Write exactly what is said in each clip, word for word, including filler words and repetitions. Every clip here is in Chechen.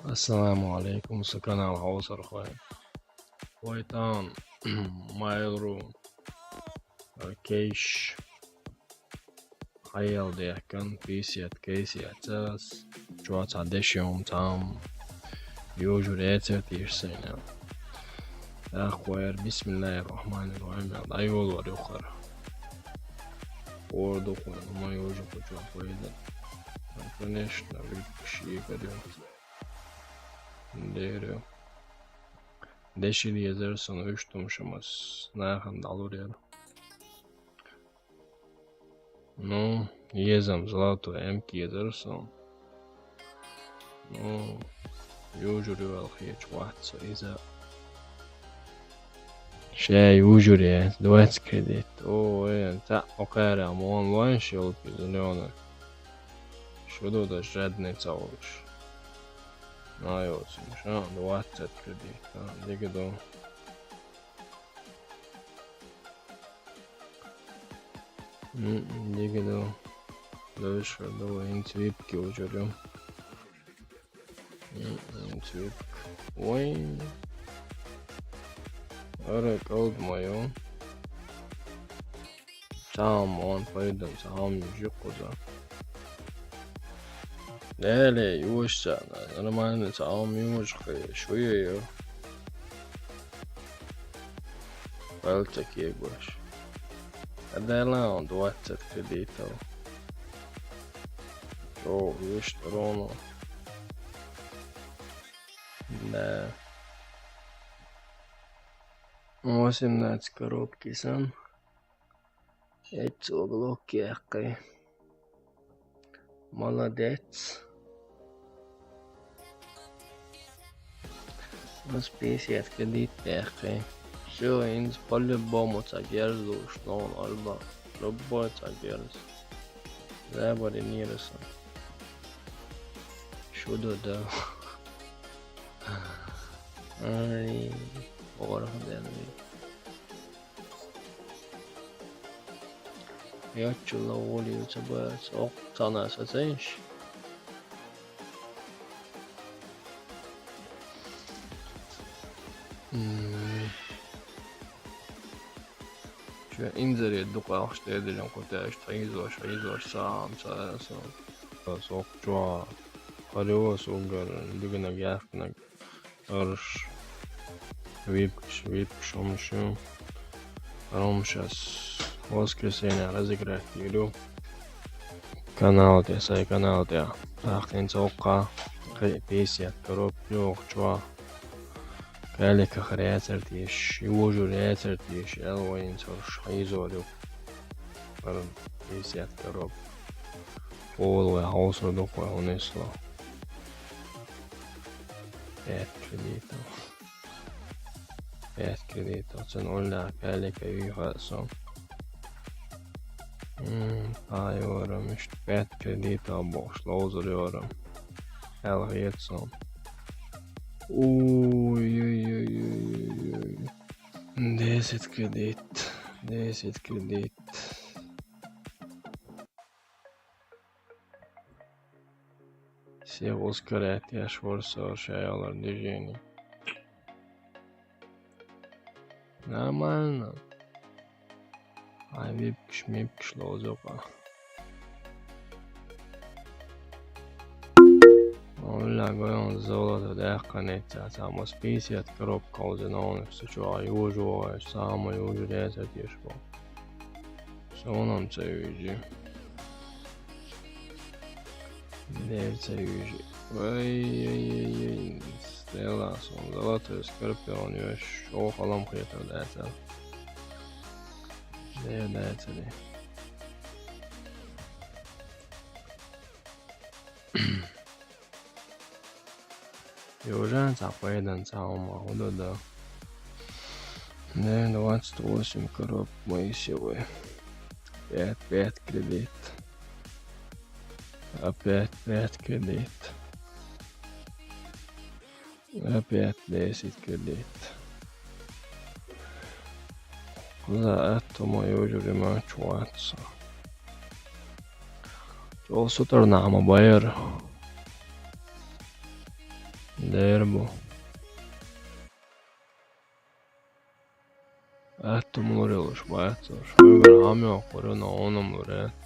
Ассаламу алейкум, са канал хьовсархой. Вайтан, Майлру, Кеш, хьаял дехкан, пятьдесят, кайсият цас, чуа ца дешиум там, южу рецепт ирсайна. Ахуэр, бисмиллахир рахманир рахим, айвол вар юхар. Орду хуэн, ма южу кучуа хуэда. Конечно, випши горю. Дерю. Дешил езер сон уштум шамас. Нахан далурер. Ну, езам злато эмки езер сон. Ну, южур юал хеч ватса иза. Шей южур я, двадцать кредит. О, э, та окара, мон луан шелки зелёный. Шуду да жадный цауш. Айо, ша, двадцать кредит. А, дигидо. М, дигидо. Дальше, давай, инцвипки ужурю. М, инцвипк. Ой. Ара, колд моё. Сам он пойдем, сам жукуза. Леле, юшса, нормально, сам юшка, шуё. Пальчик егош. А дала он двадцать кредитов. О, видишь, ровно. Да. Восемнадцать коробки сан. Эцо блок яхкай. Молодец. Нас пятьдесят кредит яхкай. Всё, инз по-любому цагерзу, что он альба. Любой цагерз. Забори нироса. Шудо да. Ай, орх дэнви. Ячула волю цабац. Ок, цана саценш. М. Чё, инзаре дукъахш дедилин куташ, тайзош, айзош, сам, сам, сам. Сок чуа. Хариос угар, дугнаг, яхнаг. Арш. Випкш, випкш, омшу. Ром щас. Воскресенье разыграть игру. Канал те, сай канал те. Ахтен цокка. Пятьдесят коробки, ох, чуа. Калика хряцертиш, южу ряцертиш, элвоин цорш, айзорю. Пятьдесят коробок. Олве, хаусу духве унесло. Пять кредитов. Пять кредитов. Цен олля калика юйха сон. М, айорам, ишт пять кредитов бош, лоузер йорам. Эл гетсон. Ой-ой-ой-ой-ой-ой. Десять кредит. Десять кредит. Всех ускорять, я швор совершаю движение. Нормально. Ай, випкш, мипкш лозока. Олля, гоён золото, да, конец, а самос пятьдесят коробка уже на он, что чё, а южу, самый южу, да, это тяжко. Сонам це вижу. Де це вижу. Ой-ой-ой-ой. Стела, сон, золотой скорпион, ё, шо халам хетер, да, это. Де, да, это, де. И уже цапайдан цаума, удо да. Не, двадцать восемь коробок мои силы. Пять, пять кредит. Опять пять кредит. Опять десять кредит. За это мою тюрьму чуваться. Чё сутер нама байер? Дербу. Аттумлур ёлуш баатсур. Шугар хам ёкъур, но онумлур эт.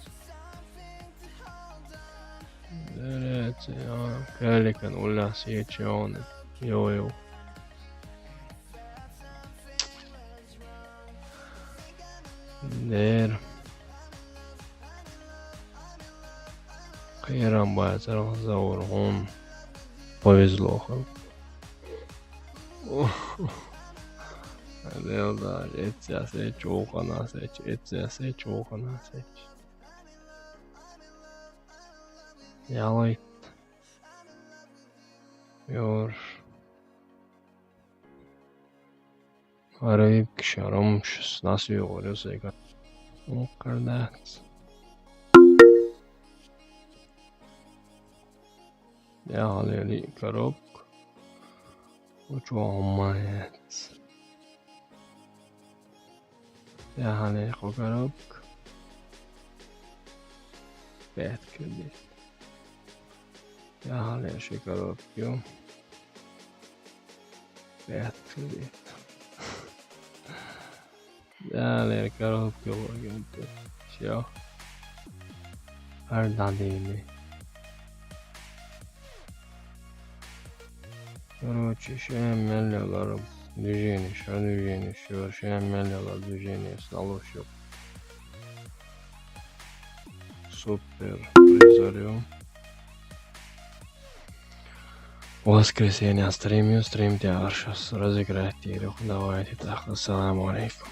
Дерец, я, каликан улас ечеоны. Йо-йо. Дер. Кайран баатсур, заур, он. Повезло хам. Лео да, эцясеч, уханасеч, эцясеч, уханасеч. Ялай. Ёр. Арык шаром шестнадцать ёр, я сега. О, кардакс. Я халели коробка. Учу алмаец. Я халели коробка. Пять кредит. Я халели коробка. Пять кредит. Далее коробка логин. Все. Ардадили. Короче, ща миллионлар движение, ща движение, ща, ща миллионлар движение, стало все. Супер, призорю. Воскресенье стримю, стрим тяр сейчас разыграть, Ирюх, давайте так, ассаламу алейкум.